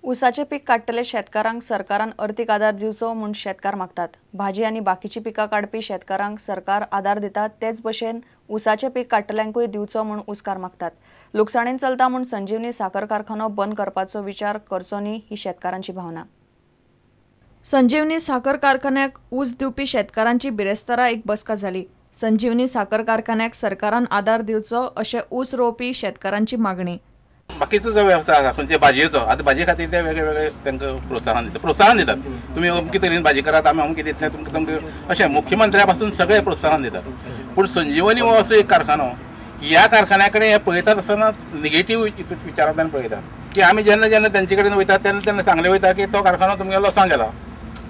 ऊसाचे पीक काडटले शेतकारांक सरकारान अर्थीक आदार दिवचो म्हूण शेतकार मागतात। भाजी आनी बाकीची पिकां काडपी शेतकारांक सरकार आदार दिता, तेच भशेन ऊसाचे पीक काडटल्यांकूय दिवचो म्हूण ऊसकार मागतात। लुकसाणेन चलता म्हूण संजीवनी साखर कारखानो बंद करपाचो विचार करचो न्ही ही शेतकारांची भावना। संजीवनी साखर कारखान्याक ऊस दिवपी शेतकारांची बिरेस्तारा एक बसका जाली। संजीवनी साखर कारखान्याक सरकारान आदार दिवचो अशें ऊस रोवपी शेतकारांची मागणी। बाकीचो जो वेवसाय आसा खंयचे भाजयेचो, आतां भाजये खातीर ते वेगळे वेगळे तांकां प्रोत्साहन दितात। तुमी अमके तरेन भाजी करात, आमी अमके दितले तुमकां तुमकां अशें मुख्यमंत्र्या पासून सगळे प्रोत्साहन दितात। पूण संजीवनी हो असो एक कारखानो, ह्या कारखान्या कडेन हे पळयतात आसतना निगेटीव विचारांतल्यान पळयतात की आमी जेन्ना जेन्ना तेंचे कडेन वयतात तेन्ना तेन्ना सांगले वयता की तो कारखानो तुमगे लॉसान गेला,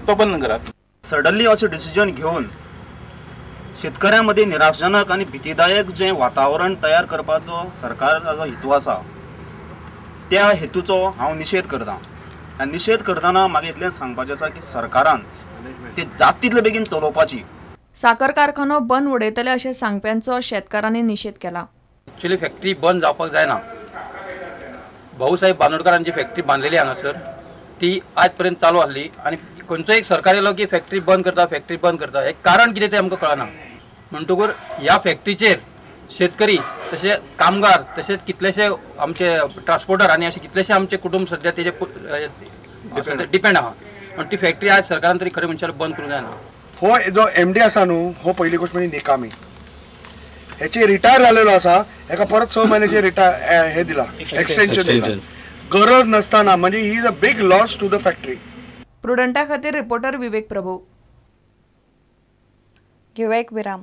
तो बंद करात। सडनली अशें डिसिजन घेवन शेतकऱ्यां मदीं निराशजनक आनी भितीदायक जें वातावरण तयार करपाचो सरकाराचो हेतू आसा, त्या हेतूचो हांव निशेध करता। आनी निशेध करतना म्हाका इतलें सांगपाचें आसा की सरकारान ते जात तितले बेगीन चलोवपाची। साखर कारखानो बंद उडयतले अशें सांगप्यांचो शेतकारांनी निशेध केला। एक्चुअली फॅक्टरी बंद जावपाक जायना। भाऊसाहेब बांदोडकरांची फॅक्टरी बांदलेली हांगासर, ती आज पर्यंत चालू आसली आनी खंयचो एक सरकार येयलो की फॅक्टरी बंद करता, फॅक्टरी बंद करता, हें कारण कितें तें आमकां कळना। म्हणटकूच ह्या फॅक्टरीचेर शेतकरी तशें कामगार तशेंच कितलेशे आमचे ट्रान्सपोर्टर आनी अशे कितलेशे आमचे कुटुंब सद्या तेजे डिपेंड आहा। पूण ती फॅक्टरी आज सरकारान तरी खरें म्हणल्यार बंद करूंक जायना। हो जो एमडी आसा न्हू, हो पयली गोश्ट म्हणजे निकामी, हेचे रिटायर जालेलो आसा, हेका परत 6 म्हयन्याचे रिटायर हे दिला, एक्सटेंशन दिला गरज नासतना, म्हणजे he is a big loss to the factory. प्रुडंटा खातीर रिपोर्टर विवेक प्रभू। घेवया एक विराम।